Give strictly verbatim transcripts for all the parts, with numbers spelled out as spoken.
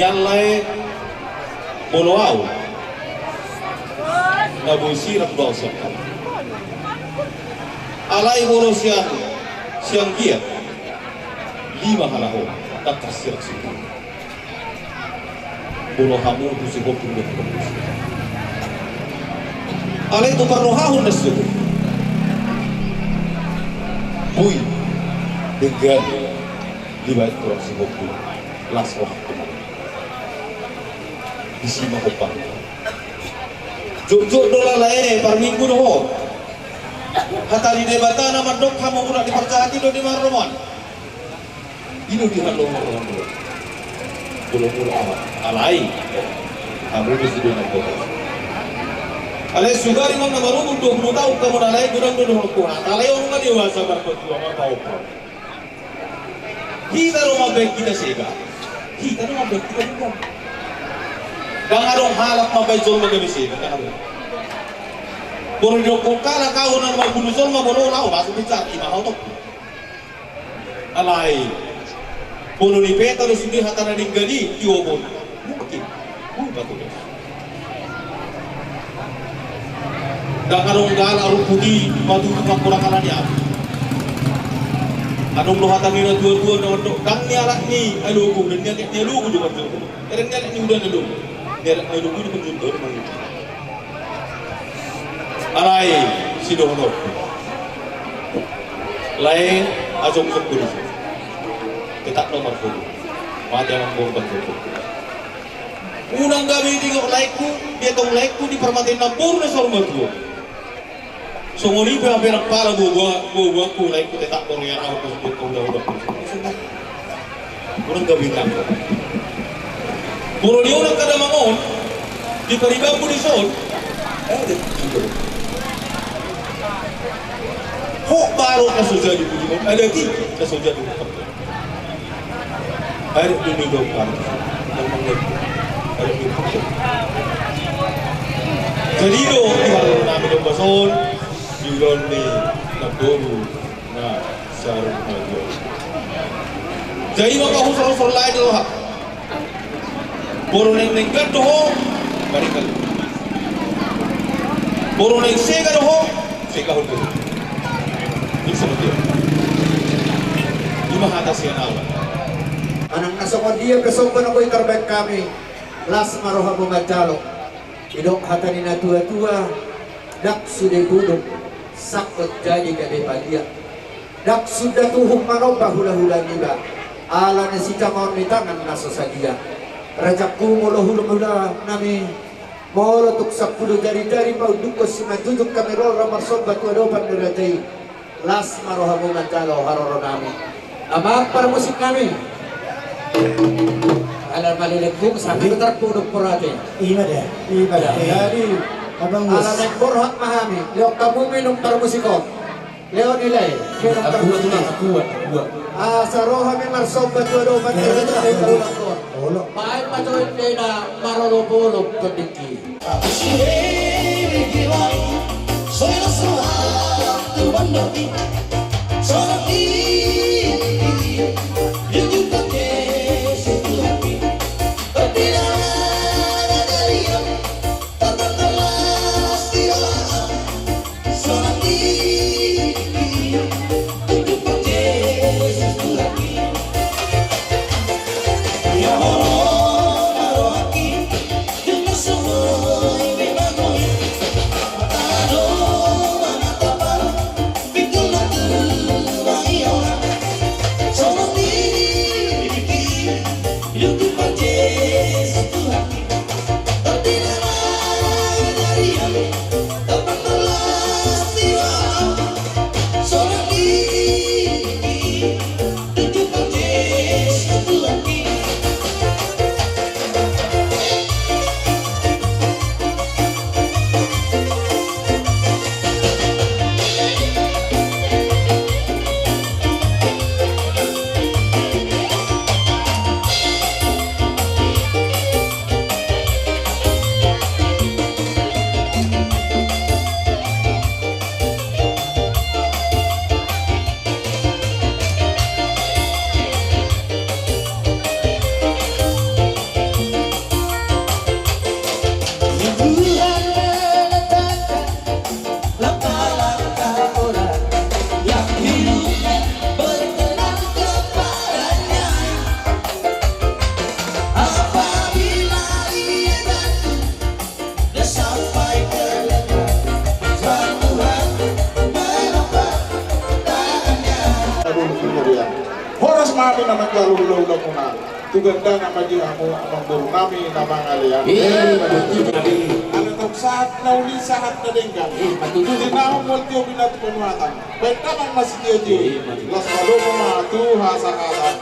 Alai molo au na boi sirang do au sian hamu. Alai molo sian, sian gia lima halak on, tangkas sirang situ. Molo hamu tu si hotu do. Alai tu parrohahon na situ. Boi denggan dibaen tu si hotu. Las roha. Disi ma hopa. Jotjot do lalae, parminggu do ho. Hata ni Debata na mandok hamu mulak di parjahat i do di marroman. I do di halomoan do. Molo molo amat. Alai. Hamu do sude na hopa. Alai sugari ma na marumur dua pulu taon hamu na lae godang do dohononku. Alai on ma dewasa marpatua marpaompar. Hita do mambaen hita sega. Hita do mambaen hita denggan. Ndang adong halak mambaen jolma gabe sega, ndang adong. Molo didok halak au na mambunu jolma molo laho masuk bicara ima hau tok. Alai. Molo ni peta do sude hata na denggan i tiobon. Mungkin. Mungkin. Ndang adong galak rumput i matutu mangkorang ala ni api. Adong do hata ni na tuatua na mandok, ndang ni anak ni alogo, ndang ni anak ni alogo do manjou. Ndang ni anak ni udan alogo. Ni anak ni alogo do manjou do manjou. Alai sidohonon. Lae, ajong sokku di. Tetap nomor satu. Mate amang boru bang sokku. Unang gabe didok laengku, dietong laengku di parmatean namboru na saur matua. Songon i pe hape nang pala boa-boa, boa-boaku laengku tetap molo ia raho tu sude kauda-uda. Unang gabe didok. Molo di unang kada mangon, di paribanmu di son. Eh, de, sudah. Ho balok na so jadi budiman, ada di na so jadi budiman. Adat do ni dong kan. Adat do ni dong. Jadi do di hal nami do bason di don ni namboru na saur matua. Jadi maka husor-husor lain do ha. Boru naeng denggan do ho, barikan. Boru naeng sega do ho, sega ho. Ini seperti itu. Ima hata sian au. Manang na songon dia pe somba na boi tarbaen hami, las ma rohamu manjalo. Didok hata ni na tuatua, ndang sude bulung sangkot jadi gabe padia. Ndang suda tuhuk manomba hulahula niba, ala ni sitangor ni tangan na so sadia. Rajaku molo hulahula nami, molo tung sampulu jarijari paundukkon simanjujung hami ro ra marsomba tu adopan ni raja i. Las ma rohamu manjalo haroro nami. Amang parmusik nami. Ala malelengkung sambil terpuduk perhati. Ima da, ima da. Jadi, abang ala naeng borhat ma hami. Lehon hamu ma inum parmusik on. Lehon i lae. Aku, aku, aku, aku. Asa ro hami marsomba tu adopan ni raja i. Olo. Baen ma jo ende na marolopolop tondingki. Nami na manjalo hulahula muna. Tu gandana ma di hamu amangboru nami na mangalean. Ala tong sahat na uli sahat na denggan. Di na mual tio binat panuatan. Baen damang ma sitiotio i. Las malomo ma tu hasahatan.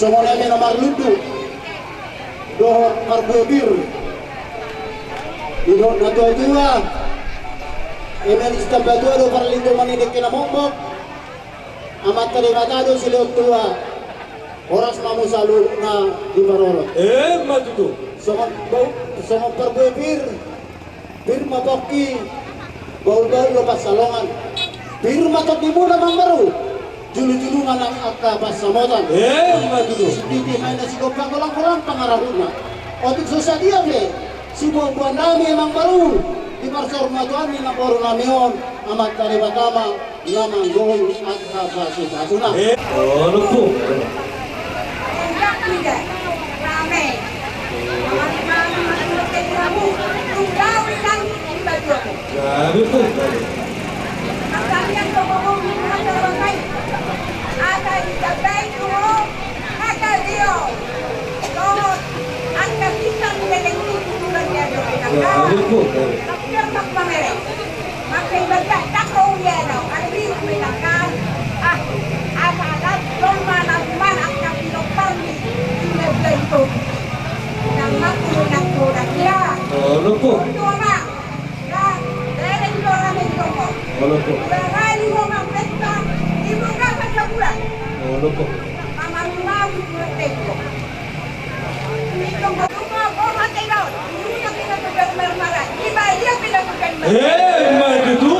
Songon eme na marlundu dohot marbue pir. Didok natuatua, eme ni sitambatua do parlindungan ni dengke na mokmok. Amanta Debata do silehon tua. Horas ma hamu saluhutna di parorot. Emma tutu. Songon bau, songon parbue pir. Pir ma pongki, bahulbahul do pansalongan. Pir ma tondimuna, amangboru. Julu-julu manang angka pansamotan. Eh, ima tutu. Sipiti ma na sigompa, golang-golang pangarahutna. Otik so sadia pe siboan-boan nami, amang boru, di parsaurmatuaon ni namboru nami on, Amanta Debata ma na manggol angka pasu-pasuna. Eh, olo, Ompung. Enggak, enggak. Rame. Gabe, Ompung. Gabe. Gabe, Ompung, gabe. Olo, Ompung. Olo, Ompung. Olo, Ompung. Eh, ima tutu.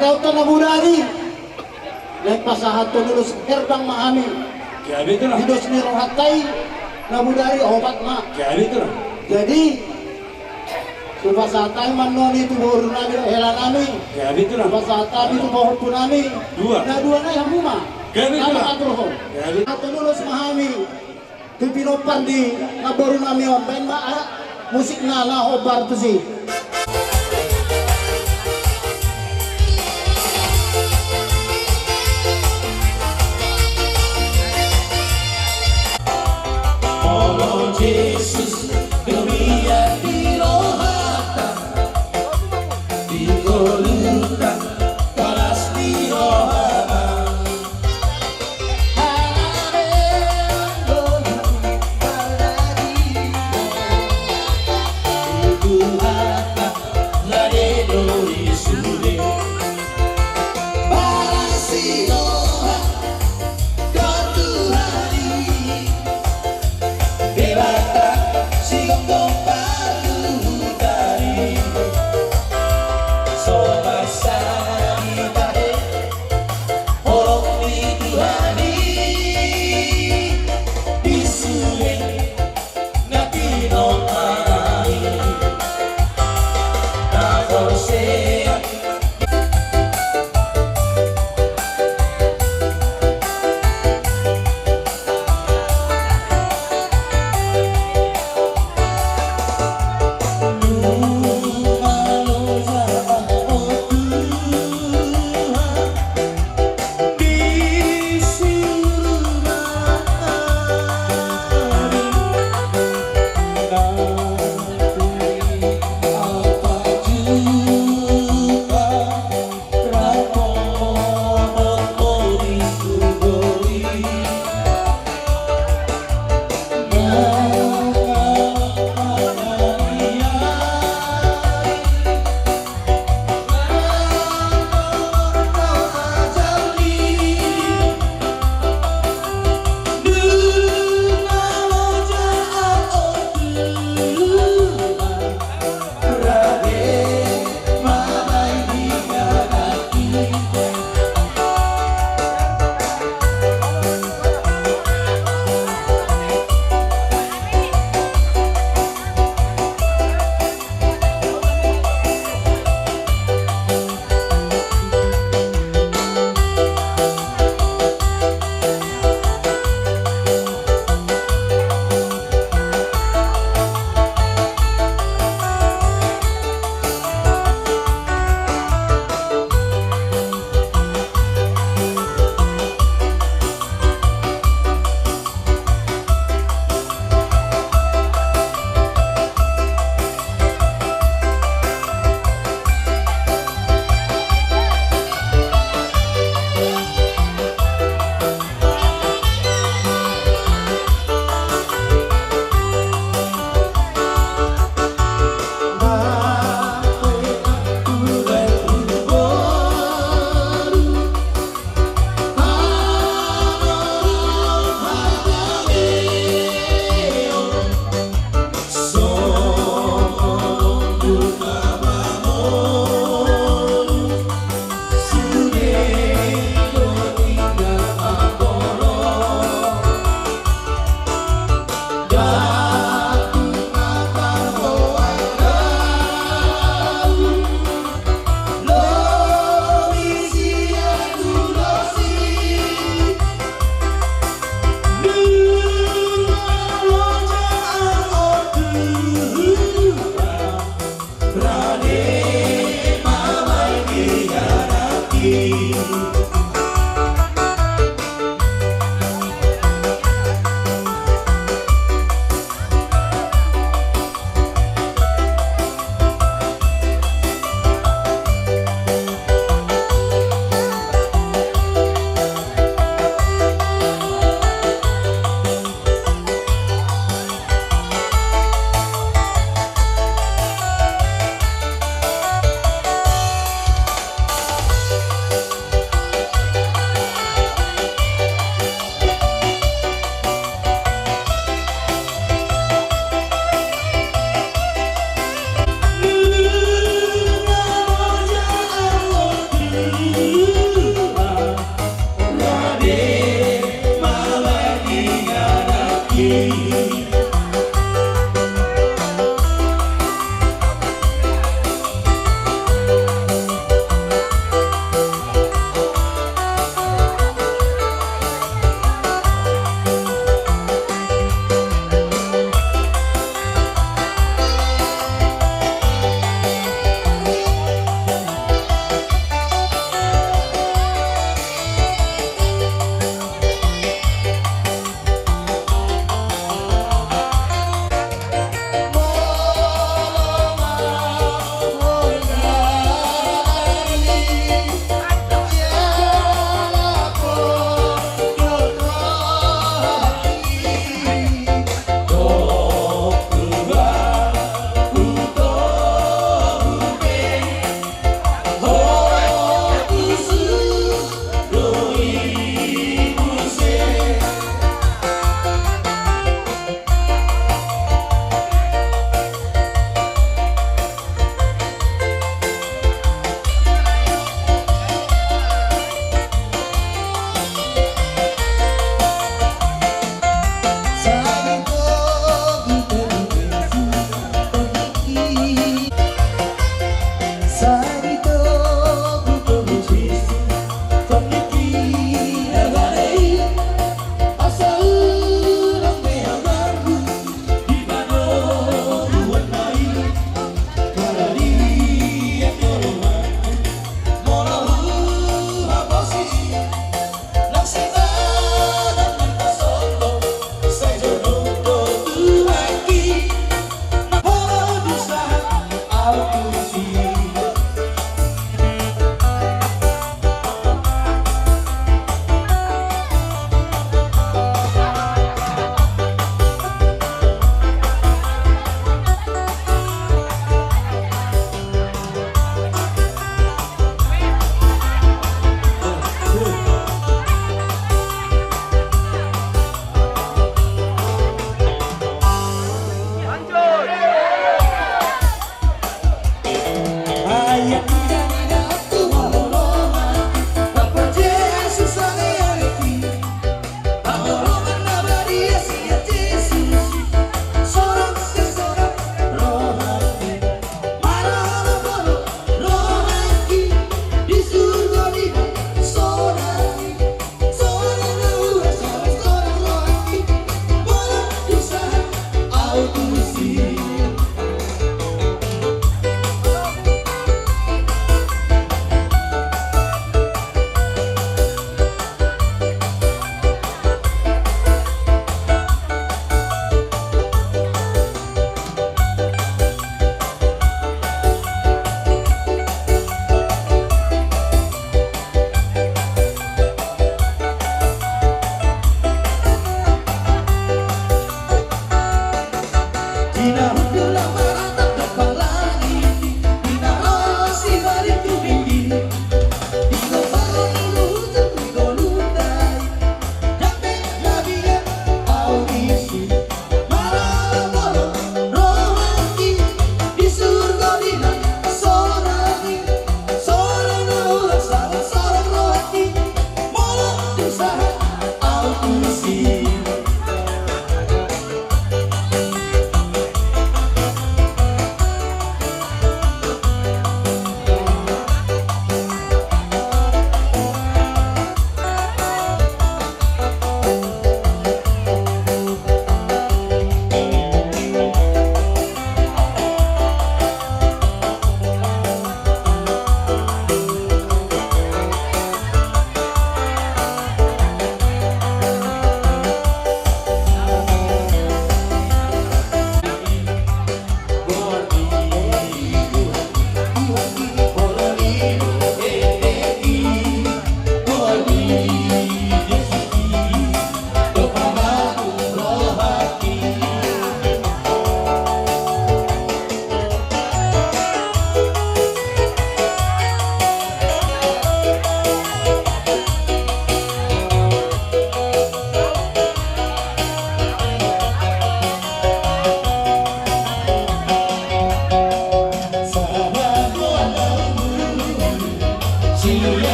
Kau tona budari. Naeng pasahathon ulos herbang ma hami. Gabe, Tulang. Di dos ni rohanta i, na bodari opat ma. Gabe, Tulang. Jadi, hupasahat hami ma annon i tu boru nami, hela nami. Gabe, Tulang. Hupasahat hami tu pahompu nami. Dua. Na dua nai hamu ma. Gabe, Tulang. Atur ho. Gabe. Pasahathon ulos ma hami. Tu pinompar ni namboru nami on, baen ma alat musikna na hombar tusi. Olo Jesus, demi di rohanta, di ngolunta, balas di rohanta.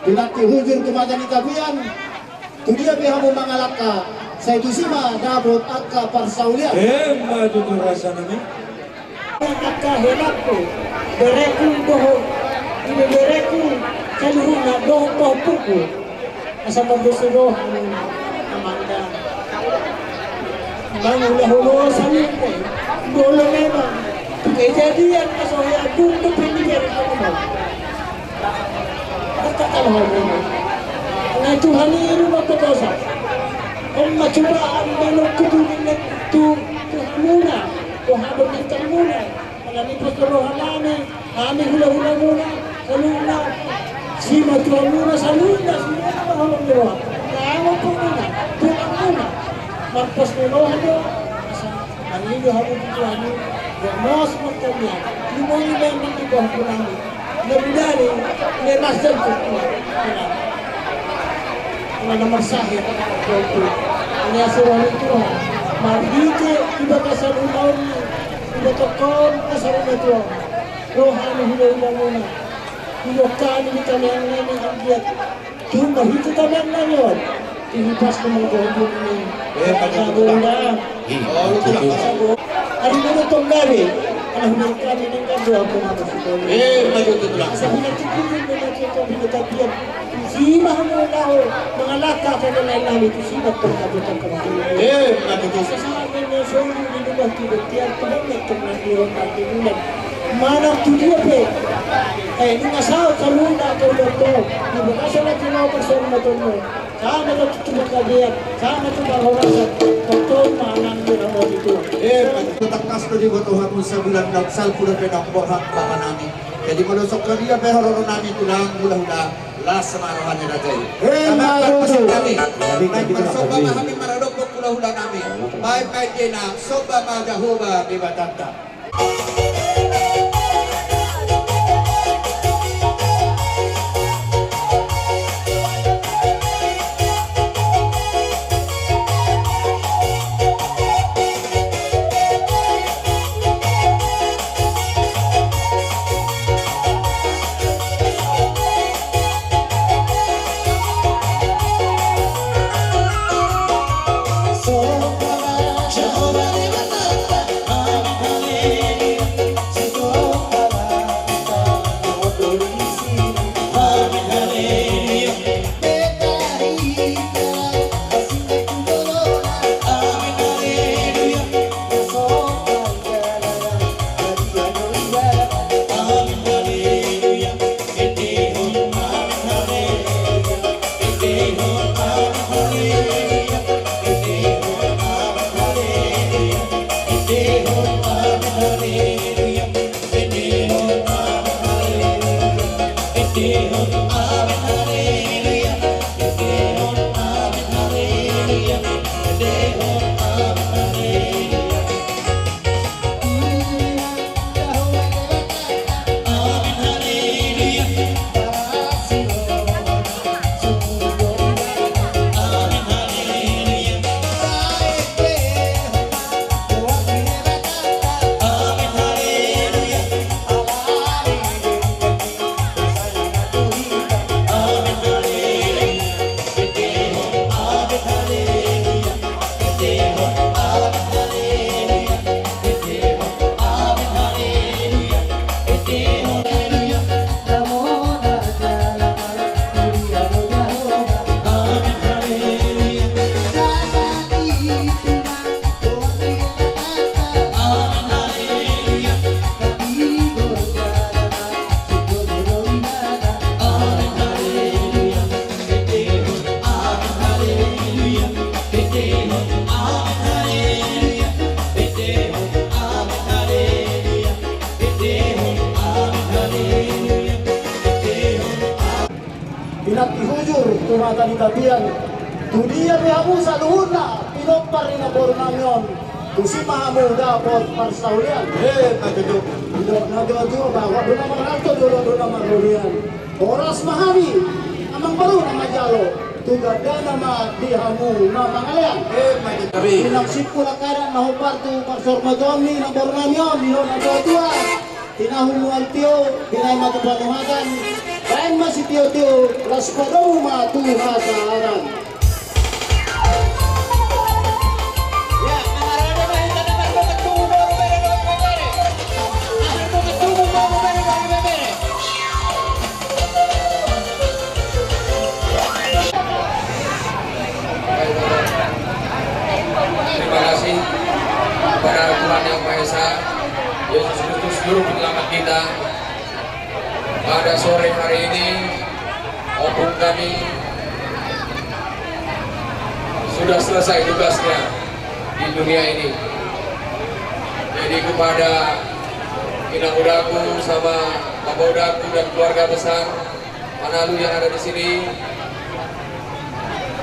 Pinantik hujur tu mata ni tapian, tu dia pe hamu mangalangka, sai tusi ma dapot angka parsaulian. Emma tutu rasanami. Angka helangku, bereku dohot, ibebereku, saluhutna dohot pahompuku. Asa mardosu do hami amanta. Mangulahula saluhutna, molo memang kejadian na so hea dung dope ni bere. Angka kalohon. Alai Tuhan i do na patosa. On ma cobaan ni lelengku tu, tu, tu hamuna, tu hamu ni hamuna. Alani pos rohanami, hami hulahulamuna, saluhutna, simatuamuna, saluhutna, saluhutna, saluhutna, saluhutna, saluhutna, marpos ni roha do, asa, hami do hamu tu Tuhan i, gomos martamiang, limoni memang di bawah punami, na budari, na masuk tu Tuhan. Ala na marsahit, ala na suruhan ni Tuhan, marhite di bagasan ulaon ni, di bagasan ulaon ni Tuhan. Roha ni hulahulamuna, di bagasan ni tamiangnami anggiat, tumba hita tamiangnami on, di hipas ni manggohon ni. Eh, pakai Tuhan. Ih, oh, lu tulang. Ari na tong gabe, ala hulahulamuna, ningkan doa pun apa sih kau? Eh, pakai Tuhan. Asa hulahulamuna, ningkan doa pun apa sih? Tusi ma hamu laho mangalangka, asa na lain nami tusi ma tong na botang kami. Eh, na tutu. Asa sahat ma na solu di rumah tu betiar tu rumah tu rumah di rumah tu bulan. Manang tu dia pe. Eh, nunga saut saluhutna tu rumah tu. Di bagasan na tino bersama tu rumah. Sama tu tu panggabean, sama tu parhorasan. Tong manang di rumah itu. Eh, na tutu. Tangkas do diboto hamu sabulan dok, salpu dope dok, boha pamanami. Jadi molo songon dia pe hororonami tulang, hulahula. Las ma roha ni raja i. Emma tutu. Naeng marsomba ma hami maradophon hulahulanami. Baen ma endena, somba ma Jahowa Debatanta. Pinantik hujur tu mata ni tapian, tu dia pe hamu saluhutna pinompar ni namboru nami on, tusi ma hamu dapot parsaulian. Eh, na tutu. Didok natuatua, bagot do na marhalto, dolok do na marrobean. Horas ma hami, amangboru na manjalo. Tu gandana ma di hamu na mangalean. Inang simpul angka adat na hombar tu parsormaton ni namboru nami on, di hona tua-tua. Tinahu mual tio, binaen ma tu panuhatan. Baen ma sitio-tio, las padomu ma tu hasaharan. Terima kasih kepada Tuhan Yang Maha Esa, Yesus Kristus, Juru Penyelamat kita. Pada sore hari ini, opung kami sudah selesai tugasnya di dunia ini. Jadi, kepada inang udaku sama bapa udaku dan keluarga besar Manalu yang ada di sini,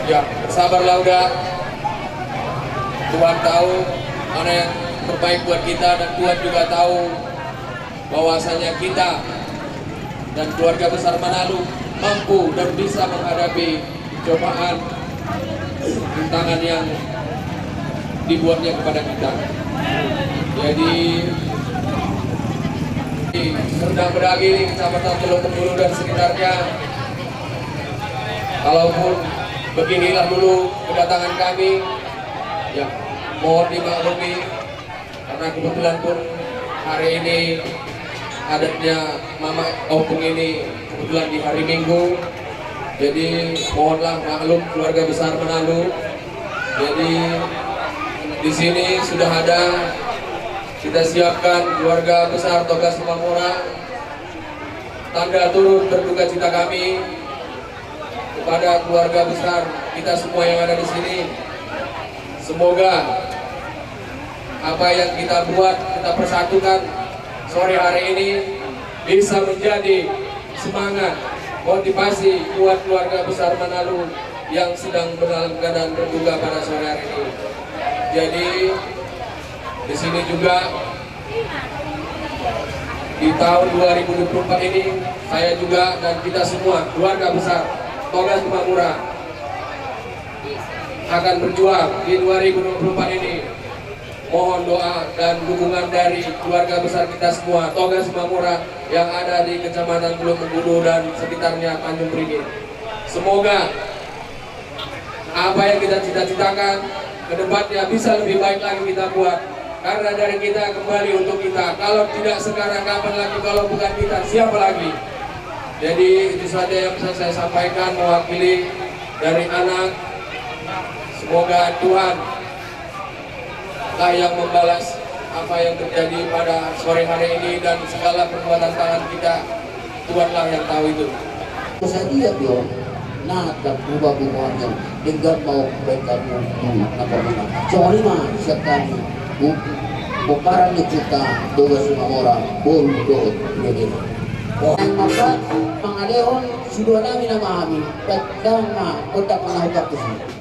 ya, bersabarlah uda. Tuhan tahu mana yang terbaik buat kita, dan Tuhan juga tahu bahwasanya kita dan keluarga besar Manalu mampu dan bisa menghadapi cobaan, rintangan yang dibuatnya kepada kita. Jadi, di Serdang Bedagi, Kecamatan Teluk Bengulu dan sekitarnya, kalaupun beginilah dulu kedatangan kami, ya, mohon dimaklumi. Karena kebetulan pun hari ini adatnya Mamak Opung ini kebetulan di hari Minggu. Jadi, mohonlah maklum keluarga besar Manalu. Jadi, di sini sudah ada kita siapkan keluarga besar Toga Simamora. Tanda turut berduka cita kami kepada keluarga besar kita semua yang ada di sini. Semoga apa yang kita buat, kita persatukan sore hari ini bisa menjadi semangat, motivasi buat keluarga besar Manalu yang sedang dalam keadaan berduka pada sore hari ini. Jadi, di sini juga di tahun dua ribu dua puluh empat ini, saya juga dan kita semua keluarga besar Toga Simamora akan berjuang di dua ribu dua puluh empat ini. Mohon doa dan dukungan dari keluarga besar kita semua, Toga Simamora, yang ada di Kecamatan Teluk Bengulu dan sekitarnya, Tanjung Prigen. Semoga apa yang kita cita-citakan ke depannya bisa lebih baik lagi kita buat. Karena dari kita kembali untuk kita. Kalau tidak sekarang, kapan lagi kalau bukan kita? Siapa lagi? Jadi, itu saja yang bisa saya sampaikan mewakili dari anak. Semoga Tuhan lah yang membalas apa yang terjadi pada sore hari ini dan segala perbuatan tangan kita. Tuhanlah yang tahu itu. Sadia do na tarlupa bubuhan, denggan ma baen hamu tu na parmana. Songon i ma sian hami, pomparan ni ompunta Toga Simamora, boru dohot ibebere. Naeng ma mangalehon sidohonon nami nama hami, baen ma gondang na hombar tusi.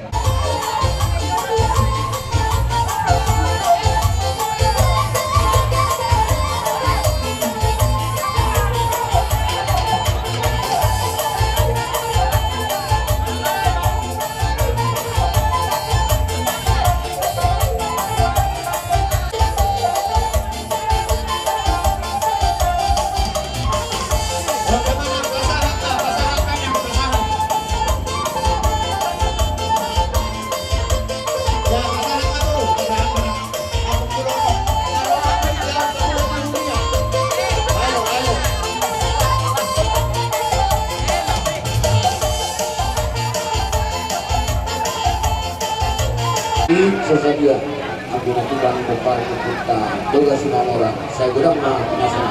Di so sadia. Ampun, ampun, ampun, pomparan ni ompunta Toga Simamora. Sai godang ma pinasuna.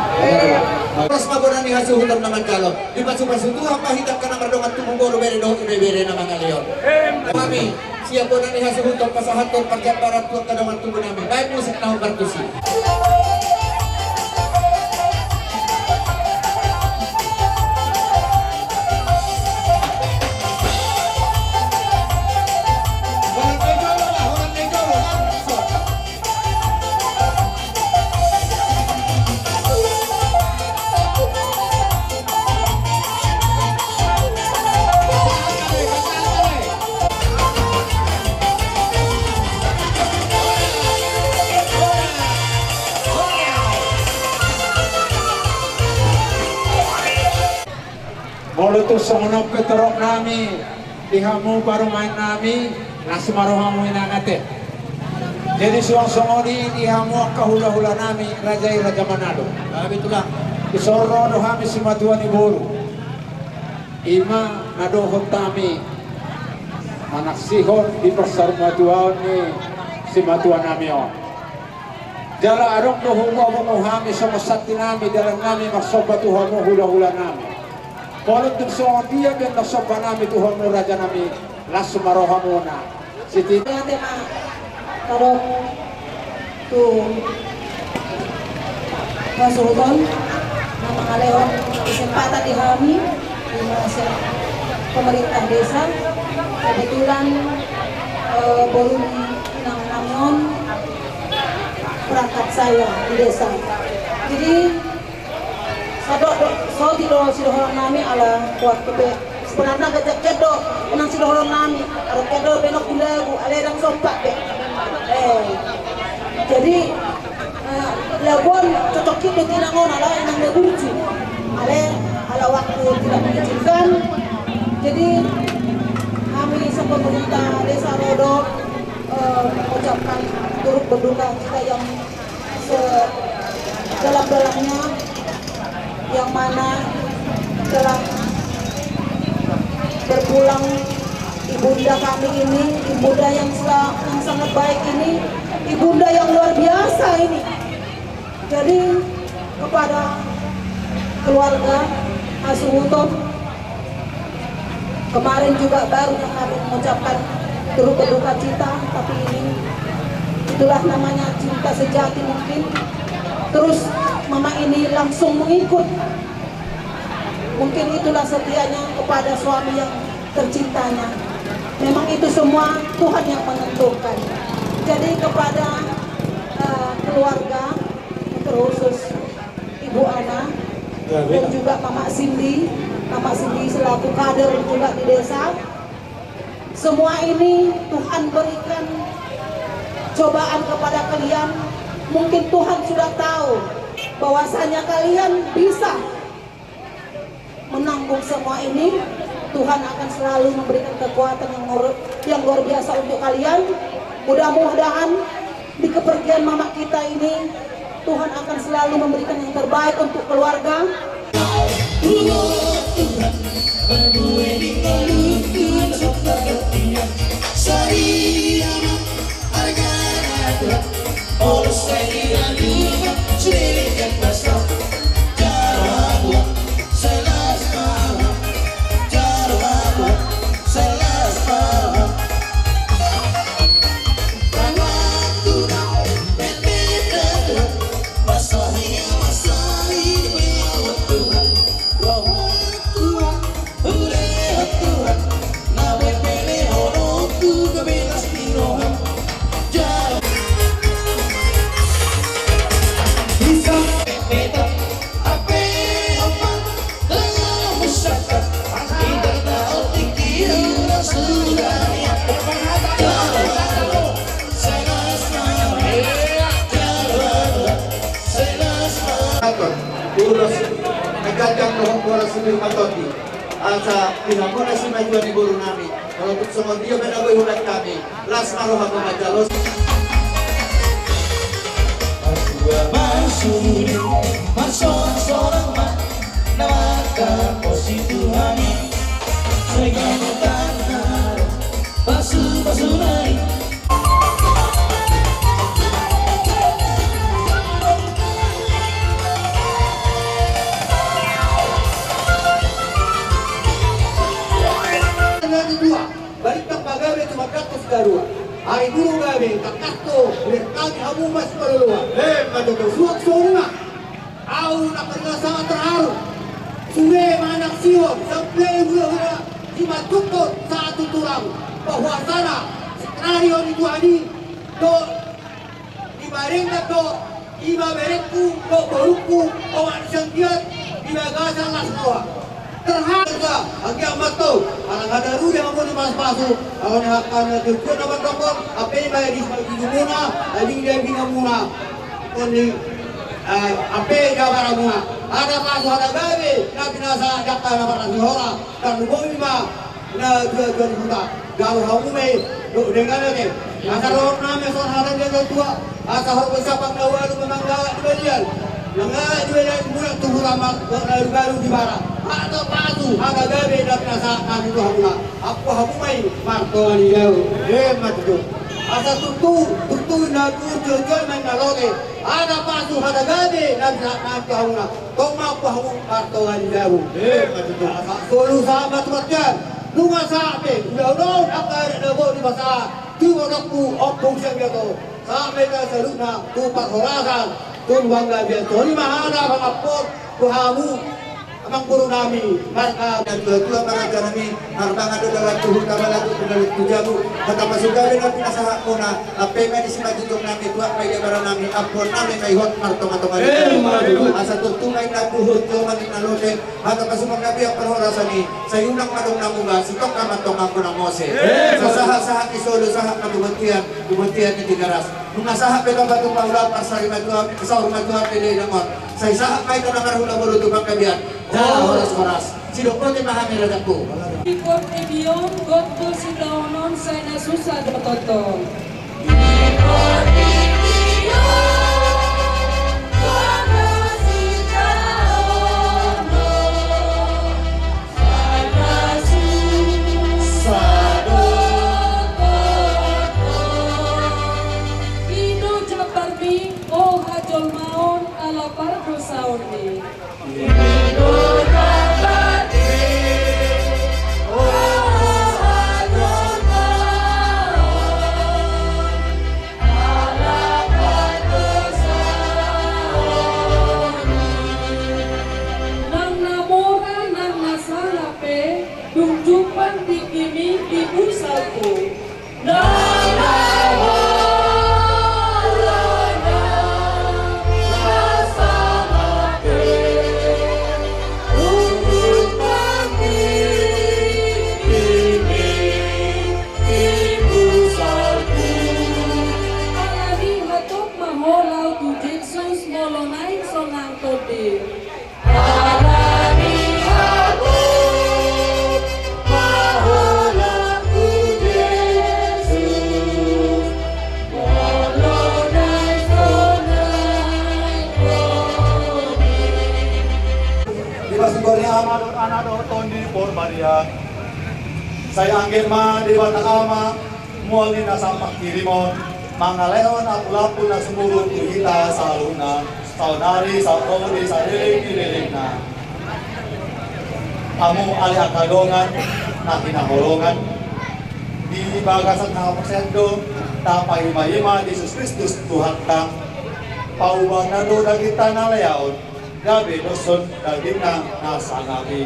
Horas ma bona ni hasuhuton na manjalo. Dipasupasu Tuhan ma hita angka na mardongan tubu, boru, bere dohot ibebere na mangalehon. Hami sian bona ni hasuhuton pasahathon parjambaran tu angka dongan tubu nami. Baen musik na hombar tusi. Tu songon on pe torop nami di hamu parumaen nami, las ma rohamu inang ate. Jadi suang songon i di hamu angka hula-hula nami, raja i Raja Manado. Dison ro do hami simatua ni boru. Ima na dohot hami manaksihon di parsaurmatuaon ni simatua nami on. Jala adong do hugabung hami songon santi nami, dalan nami marsomba tu hamu hula-hula nami. Molo tung songon dia pe na somba nami tu hamu raja nami, las ma rohamuna. Siti. Ate ma. Tadok tu pasuruton na mangalehon kesempatan di hami di masa pemerintah desa. Kebetulan eh, boru ni inang nami on perangkat saya di desa. Jadi sadok do, saotik do sidohonon nami ala waktu pe sebenarna gajak do nang sidohonon nami, ala kedo benok gulagu ale dang sompat be. Eh, jadi eh, labuan cocok kita tinangon ala inang de burju. Ale ala waktu tidak mengizinkan. Jadi kami sepemerintah desa ro do eh, mengucapkan turut berduka cita yang sedalam-dalamnya, yang mana telah berpulang ibunda kami ini, ibunda yang sel- yang sangat baik ini, ibunda yang luar biasa ini. Jadi kepada keluarga Hasuhuton, kemarin juga baru kami mengucapkan turut berduka cita, tapi ini itulah namanya cinta sejati mungkin. Terus mama ini langsung mengikut. Mungkin itulah setianya kepada suami yang tercintanya. Memang itu semua Tuhan yang menentukan. Jadi kepada eh, keluarga terkhusus Ibu Ana dan juga Mama Cindy, Mama Cindy selaku kader juga di desa. Semua ini Tuhan berikan cobaan kepada kalian. Mungkin Tuhan sudah tahu bahwasanya kalian bisa menanggung semua ini. Tuhan akan selalu memberikan kekuatan yang luar, yang luar biasa untuk kalian. Mudah-mudahan di kepergian mama kita ini, Tuhan akan selalu memberikan yang terbaik untuk keluarga. Ulos na ganggang dohot boras ni Rumah Tondi. Asa pinamona simatua ni boru nami. Molo tung songon dia pe na boi hubaen hami, las ma roha manjalo. Parsua ma sude, marsorak-sorak ma, na mangkaposi Tuhan i. Sai ganup tangan, pasu-pasu nai. Barita pagabe tu mangkatho sidarua. Ari dulu gabe tangkatho, ulir kami hamu mas maloloa. He, madodo suak sonuna. Au na pernah sangat terharu. Sude manaksihon sampe hula-hula di matumpot saat tuturang bahwasana sekrari on itu ani do. Ibarengan do, ima berengku, do borungku, omak ni sanggiat, di bagasan las roha. Terhadap anggiat mantau, anak ada rudi hamu di mas pasu, awan hakan na tujuan na mandokon, ape ima di di muna, di di muna, koni, eh, ape jabar muna. Hata pasu hata gabe na pinasahat di angka na marlas ni roha, tarlumobi ma na tua-tua ni huta. Jalo hamu ma i, dohot denggan ate. Asa dohot nami songon hata ni natua-tua, asa horbo sapak na ualu ma manggaga di balian, manggaga di balian, mulak tu huta ma dohot na ualu di bara. Hata pasu hata gabe na pinasahat nami tu hamuna. Ampu hamu ma i martonga ni jabu. Emma tutu. Asa tutu, tutu na tutu jolma na lote. Hata pasu hata gabe na pinasahat nami tu hamuna. Tong ma ampu hamu martonga ni jabu. Emma tutu. Asa solu sahat ma tu martian. Nunga sahat pe ulaon on angka adat na boi dipasahat tu ibotongku Ompung Sianggito. Sahat ma hita saluhutna tu parhorasan, tu panggabean. Songon i ma hata pangampor tu hamu amang boru nami, marga na tua-tua, marga nami, marmangan do dalan tu huta, balatuk do dalan tu jabu. Hata pasu gabe na pinasahatmuna, ampe ma i di simanjujung nami, tuat ma i di abara nami, ampuon nami ma i hot martonga-tonga ni jabu. Emma tutu. Asa tutu ma inna tuhu, tutu ma inna lote. Hata pasu panggabean parhorasan i, sai unang ma adong na muba, sitongka ma tongamuna muse. Emma tutu. Sahat-sahat ni solu, sahat ma tu bontean, tu bontean ni Tigaras. Nunga sahat pe tamba tu paula, parsari matua, saur matua pe denggan on. Sai sahat ma hita na marhula boru tu panggabean. Jala horas-horas. Sidok botima hami raja tu. Ikon edion, gok tu sitaonon, sai na susa do tongtong. Ikon edion, gok tu sitaonon. I do jambarmi, o hajolmaon, ala pardosaonmi. I do jambarmi, o hajolmaon. Nang na mora, nang na sala pe, dung jumpang tinggimi di busalku. Nang na mora, nang na sala pe, dung jumpang tinggimi. Alani hatop ma ho laho tu Jesus, molo naeng sonang tondi. Alani hatop ma ho laho tu Jesus, molo naeng sonang tondi. Di bagasan ngolu ni Ama dohot Anak dohot Tondi Porbadia. Sai anggiat ma Debata Ama, mual ni na sahat pangkirimon, mangalehon ampulapul na sumurut tu hita saluhutna, saonari, sahat ro di saleleng ni lelengna. Hamu ale angka dongan na hinaholongan, di bagasan haporseaon do tapaima-ima Jesus Kristus Tuhanta. Paubaanna do dagingta na leaon, gabe doshon dagingna na sangap i.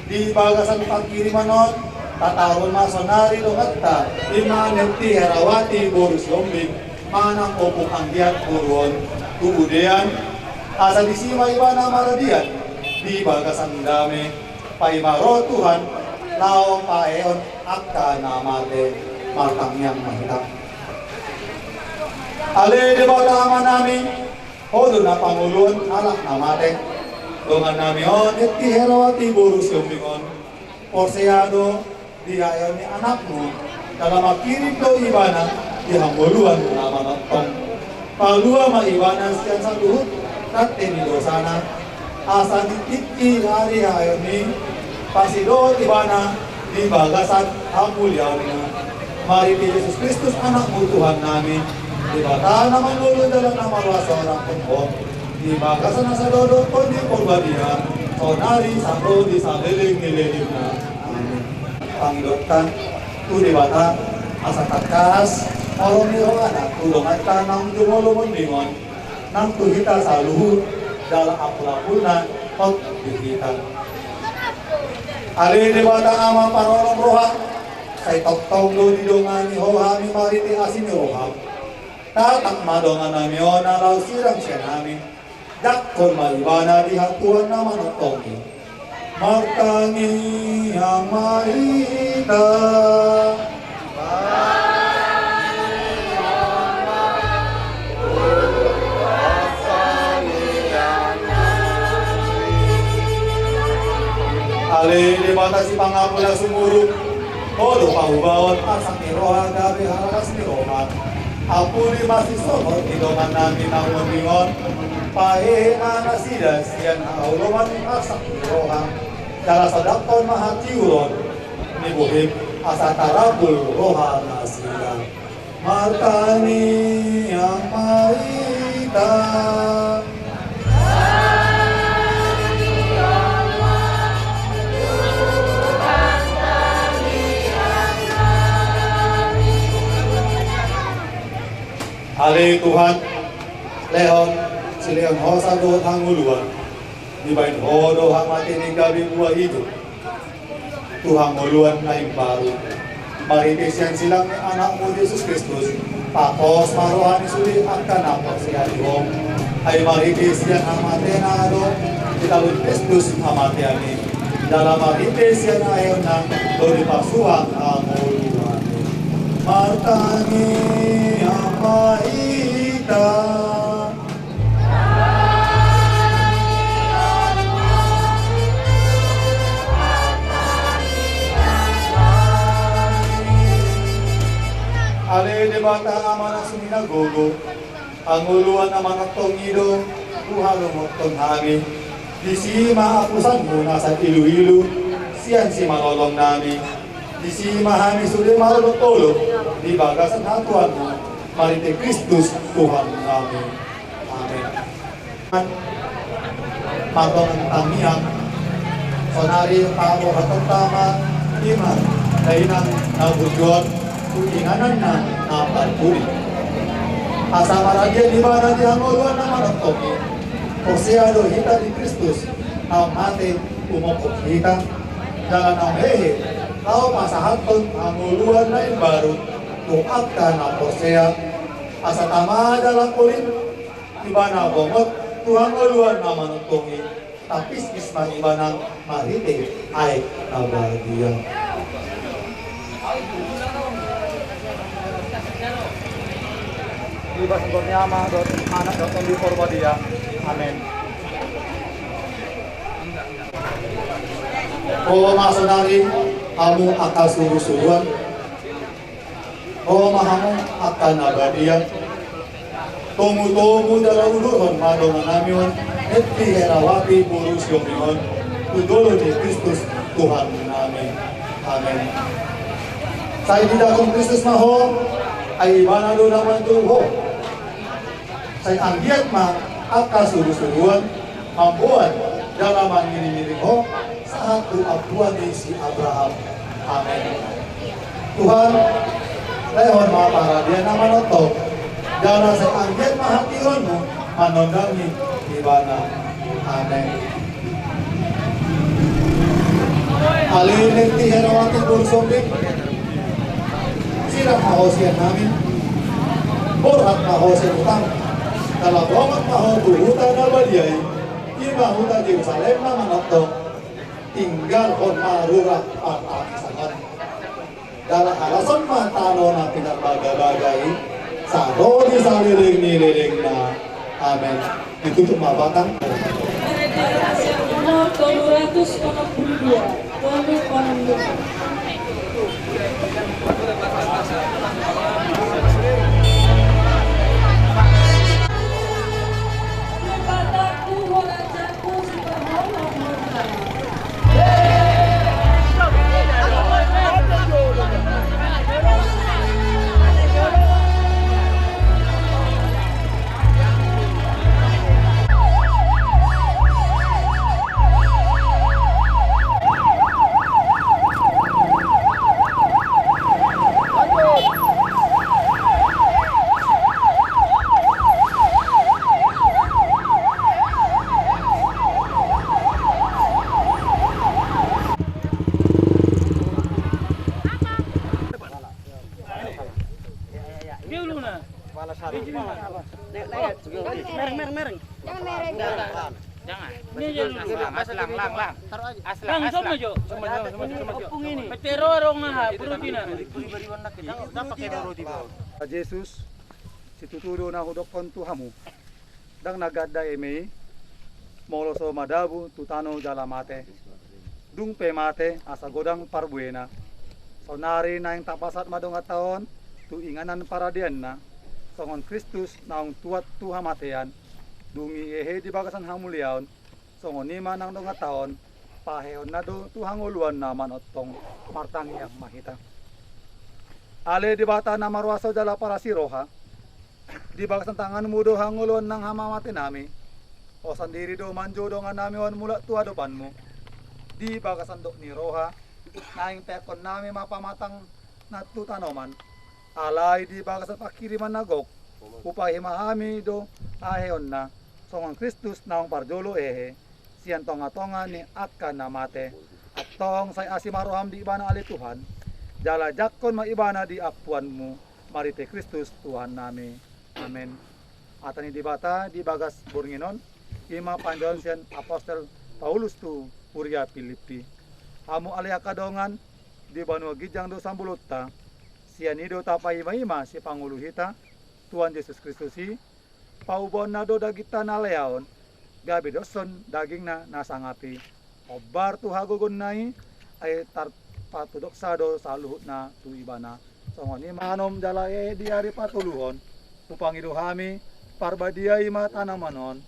Di bagasan pangkirimon on, tataruhon ma saonari donganta, i ma ni Etti Herawati boru Sihombing, manang Ompung Anggiat boru on, tu Budean, asa disi ma ibana maradian di bagasan dame, paima ro Tuhan laho paehon angka na mate. Martangiang ma hita. Ale Debata Amanami, Ho do na pangoluhon halak na mate. Dongannami on Etti Herawati boru Sihombing on, porsea do di haeon ni anakmu, jala mangkirim do ibana di hangoluan na manongtong. Palua ma ibana sian saluhut rante ni dosana, asa di tingki ari haeon i, pasidohot ibana di bagasan hamuliaonmu. Marhite Jesus Kristus Anakmu Tuhannami, Debata na mangolu jala na marlas, sorang pun Ho di bagasan na sadodok Tondi Porbadia, saonari sahat ro di saleleng ni lelengna. Amin. Pangidoanta tu Debata asa tangkas holong ni rohana tu donganta naung jumolo monding on, nang tu hita saluhut jala ampulapulna hot di hita. Ale Debata Ama parholong roha, sai tongtong do didongani Ho hami marhite asi ni roham. Tatap ma dongannami on na laho sirang sian hami. Jangkon ma ibana di hatuan na manongtong i. Martangiang ma hita. Ale Debata sipangapul na sumurung, Ho do pahubaon arsak ni roha gabe hararas ni roha. Ampuli ma sisongon i dongannami na undingon, pahehe ma nasida sian haholomon ni arsak ni roha. Jala sodakkon ma hatiuron ni bohim asa tarapul roha nasida. Martangiang ma hita. Ale Tuhan, lehon silehon hosa dohot hangoluan. Dibahen Ho do hamate ni gabe buah ijo tu hangoluan na imbaru. Marhite sian silang ni Anakmu Jesus Kristus, pos ma roha ni sude angka na porsea di Ho. Ai marhite sian hamatena do ditalui Kristus hamatean i. Jala marhite sian aeonna do dipasuang hangoluan i. Martangiang ma hita. Ale Debata Ama na sumina gogo, hangoluan na manongtong i do huhalomothon hami. Disi ma apusanmu na sai iluilu sian simalolongnami. Disi ma hami sude marolopolop di bagasan hatuanmu marhite Kristus Tuhannami. Amen. Mardongan tangiang, saonari paborhatonta ma i ma dainang na burju on tu ingananna na parpudi. Asa maradian ibana di hangoluan na manongtong i, porsea do hita di Kristus, naung mate umophop hita, jala naung hehe laho pasahathon hangoluan na imbaru tu angka na porsea. Asa tama jala polin ibana bongot tu hangoluan na manongtong i, tapispis ma ibana marhite aek na badia. Di bagasan goar ni Ama dohot Anak dohot Tondi Porbadia. Amen. Ho ma saonari hamu angka surusuruan. Ho ma hamu angka na badia. Tomutomu jala uduthon ma dongannami on, Neti Herawati boru Sihombing on, tu dolok ni Kristus Tuhannami. Amen. Sai didakon Kristus ma ho, ai ibana do na manjou ho. Sai anggiat ma angka surusuruan mamboan jala mangiringiring ho sahat tu ampuan ni si Abraham. Amen. Tuhan, lehon ma paradian na manongtong, jala sai anggiat ma hatiuronmu manondangi ibana. Amen. Ale Neti Herawati boru Sihombing, sirang ma ho sian hami, borhat ma ho sian hutang, jala bongot ma ho tu huta na badia i, i ma huta Jerusalem na manongtong. Tinggalhon ma rura partangiangan. Jala halashon ma tano na pinarbagabaga i, sai ro di saleleng ni lelengna. Amen. Ditutup ma batang. Nomor tolu ratus onom puluh dua, tolu onom dua. Mereng, mereng, mereng. Jangan. Ini aja dulu. Aslang, lang, lang. Lang, aslang. Sama, sama, sama, sama, sama. Opung ini. Petero rong aha, berutina. Jesus, situtu do na hudokkon tu hamu. Ndang na ganda eme i, molo so madabu tu tano jala mate. Dung pe mate asa godang parbuena, saonari naeng tapasahat ma donganta on tu inganan paradianna, songon Kristus naung tuat tu hamatean, dung i hehe di bagasan hamuliaon, songon i ma nang donganta on, paheheonna do tu hangoluan na manongtong. Martangiang ma hita. Ale Debata na maruaso jala parasi roha, di bagasan tanganmu do hangoluan nang hamamatenami. Ho sandiri do manjou dongannami on mulak tu adopanmu. Di bagasan dok ni roha, naeng peakkonnami ma pamatang na tu tanoman. Alai di bagasan panghirimon na gok, hupahehe ma hami do haheheonna, songon Kristus naung parjolo hehe, sian tongatonga ni angka na mate. Antong sai asi ma roham di ibana ale Tuhan, jala jangkon ma ibana di ampuanmu, marhite Kristus Tuhannami. Amen. Hata ni Debata di bagas borngin on, i ma panjouon sian apostel Paulus tu huria Pilippi. Hamu ale angka dongan, di banua ginjang do sambolonta, sian i do tapaimaima sipangolu hita, Tuhan Jesus Kristus i, paubaonna do dagingta na leaon, gabe doshon dagingna na sangap i. Hombar tu hagogoonna i, ai tarpatudoksa do saluhutna tu ibana. Songon i ma anom jala hehe di ari patoluhon, hupangido hami, parbadia i ma tanoman on.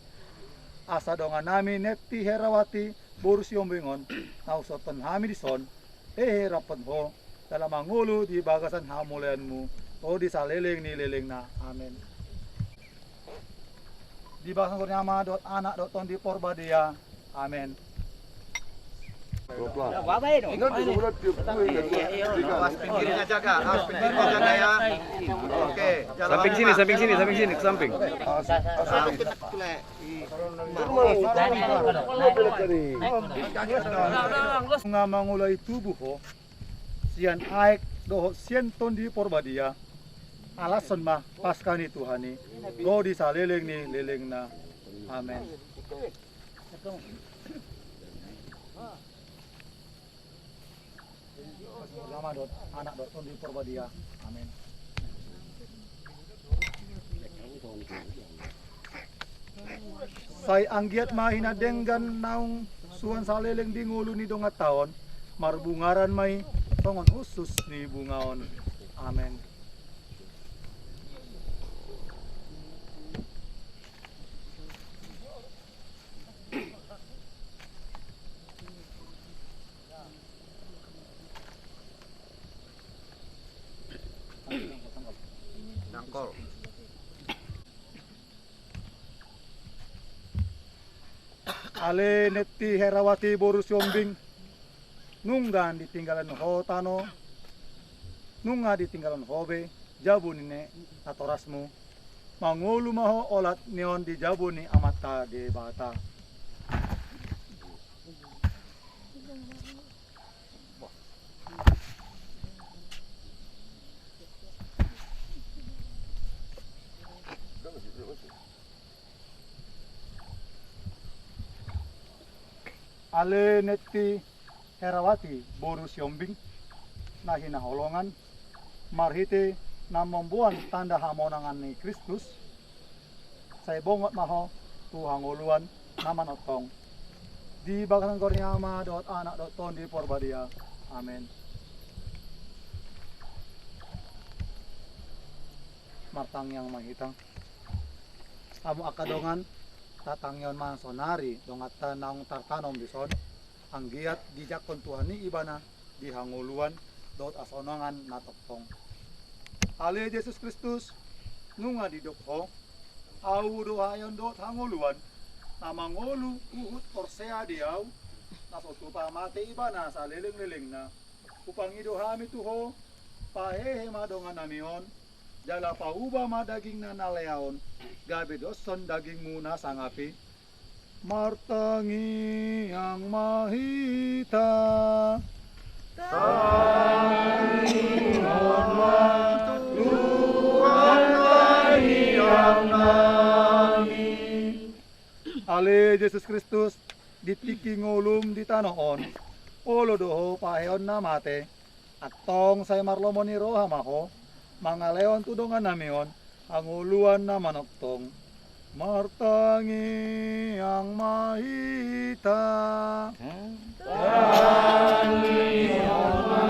Asa dongannami Netti Herawati boru Siombing on, na husohothon hami dison, hehe rap dohot ho, jala mangolu di bagasan hamuliaonmu, ro di saleleng ni lelengna. Amen. Di bagasan goar ni Ama dohot Anak dohot Tondi Porbadia. Amen. Awas pinggirnya jaga, awas pinggirnya jaga ya. Oke, jalan. Samping sini, samping sini, samping sini, ke samping. Nga mangulai tubu ho, sian aek dohot sian Tondi Porbadia, alashon ma Paska ni Tuhan i, ro di saleleng ni lelengna. Amen. Ama dohot Anak dohot Tondi Porbadia. Amen. Sai anggiat ma hinadenggan naung suan saleleng di ngolu ni donganta on, marbungaran ma i songon usus ni bunga on. Amen. Nangkol. Ale Netti Herawati boru Siombing, nunga ditinggalhon ho tano, nunga ditinggalhon ho be jabu ni natorasmu. Mangolu ma ho olat ni on di jabu ni Amanta Debata. Ale Netti Herawati boru Siombing na hinaholongan, marhite na mamboan tanda hamonangan ni Kristus, sai bongot ma ho tu hangoluan na manongtong. Di bagasan goar ni Ama dohot Anak dohot Tondi Porbadia. Amen. Martangiang ma hita. Hamu angka dongan, tatangihon ma sonari donganta naung tartanom dison, anggiat dijangkon Tuhan i ibana di hangoluan dohot hasonangan na tongtong. Ale Jesus Kristus, nunga didok ho, ahu do haheheon dohot hangoluan. Na mangolu huhut porsea di ahu, na so tupa mate ibana salelenglelengna. Hupangido hami tu ho, pahehe ma dongannami on, jala pauba ma dagingna na leaon, gabe doshon dagingmu na sangap i. Martangiang ma hita. Tangihon ma Tuhan tangiang nami. Ale Jesus Kristus, di tingki ngolum di tano on, olo do ho paheheon na mate. Antong sai marlomo ni roha ma ho, mangalehon tu dongannami on hangoluan na manongtong. Martangiang ma hita. Tangihon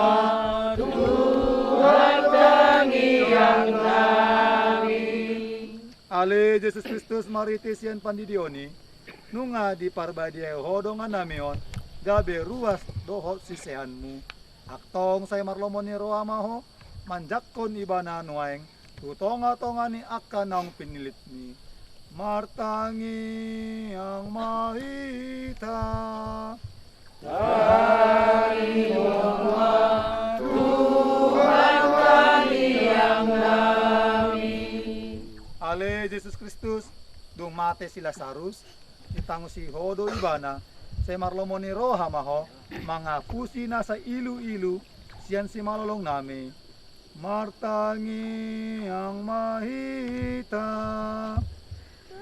ma, Tuhan, tangiang nami. Ale Jesus Kristus, marhite sian pandidion i, nunga diparbadiai Ho dongan nami on gabe ruas dohot siseanMu. Antong sai marlomo ni roha ma Ho manjangkon ibana nuaeng tu tongatonga ni angka naung pinillitMi. Martangiang ma hita. Tangihon ma, Tuhan, tangiang nami. Ale Jesus Kristus, dung mate si Lasarus, ditangusi Ho do ibana. Sai marlomo ni roha ma Ho mangapusi nasa iluilu sian simalolong nami. Martangiang ma hita.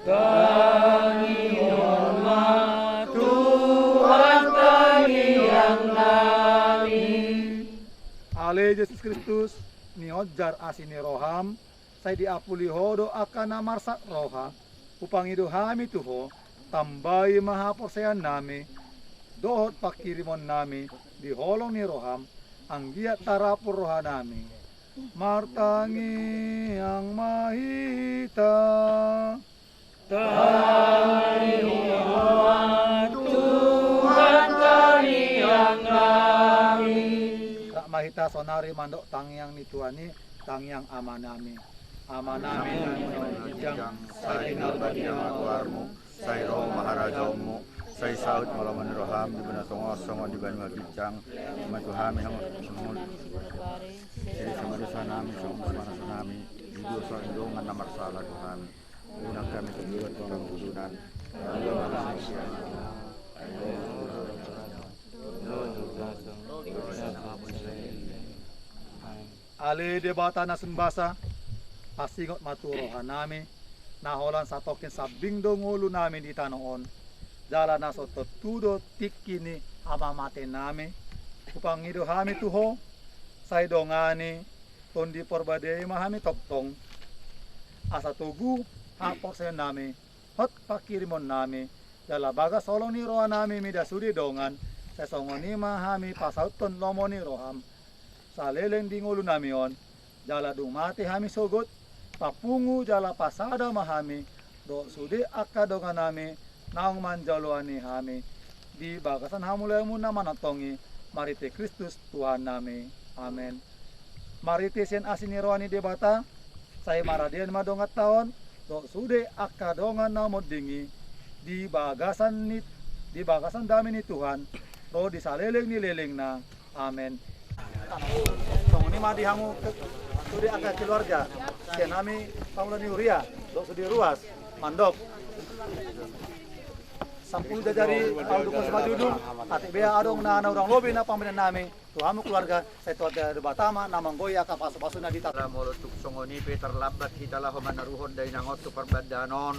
Tangihon ma, Tuhan, tangiang nami. Ale Jesus Kristus, nionjar asi ni rohaM, sai diapuli Ho do angka na marsak roha. Hupangido hami tu Ho, tambai ma haporseaon nami dohot panghirimon nami di holong ni rohaM, anggiat tarapul roha nami. Martangiang ma hita. Tangihon ma, Tuhan, tangiang nami. Rap ma hita saonari mandok tangiang ni Tuhan i, tangiang Ama nami. Ama nami na di ginjang, sai pinarbadia ma goarMu, sai ro ma harajaonMu, sai saut ma lomo ni rohaM di banua tonga on songon di banua ginjang. Ma tu hami hangoluan, sirisa ma dosa nami songon pamasa nami di dosa ni dongan na marsala tu hami. Unang hami togihon tu pangunjunan. Ale Debata na sun basa, pasingot ma tu roha nami na holan satongkin sambing do ngolu nami di tano on, jala na so tontu do tingki ni hamamate nami. Hupangido hami tu Ho, sai dongani Tondi Porbadia i ma hami tongtong, asa togu haporseaon nami dohot panghirimon nami, jala bagas holong ni roha nami mida sude dongan, sai songon i ma hami pasauthon lomo ni rohaM saleleng di ngolu nami on, jala dung mate hami sogot, papungu jala pasada ma hami dohot sude angka dongan nami naung manjaloani hami di bagasan hamuliaonMu na manongtong i, marhite Kristus Tuhan nami. Amen. Marhite sian asi ni roha ni Debata, sai maradian ma donganta on dohot sude angka dongan na monding i di bagasan ni, di bagasan dame ni Tuhan ro di saleleng ni lelengna. Amen. Songon i ma di hamu sude angka keluarga sian hami pangula ni huria dohot sude ruas mandok. Sampulu jajari ahu dukun Simanjunung, atik bea adong na, na hurang lobi na pambahenan nami tu hamu keluarga, sai Tuhan Debata ma na manggoi angka pasupasuna di ta. Molo tung songon i pe tarlambat hita laho manaruhon dainang on tu parbandaan on,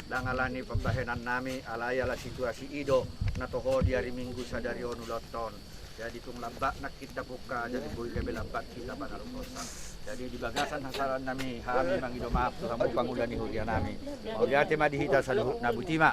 ndang alani pambahenan nami, alai ala situasi i do na toho di ari Minggu sadari on ulaonta on. Jadi tung lambat nangkin tapungka, jadi boi gabe lambat hita panaruhonta. Jadi di bagasan hasalahan nami, hami mangido maaf tu hamu pangula ni huria nami. Mauliate ma di hita saluhutna, boti ma.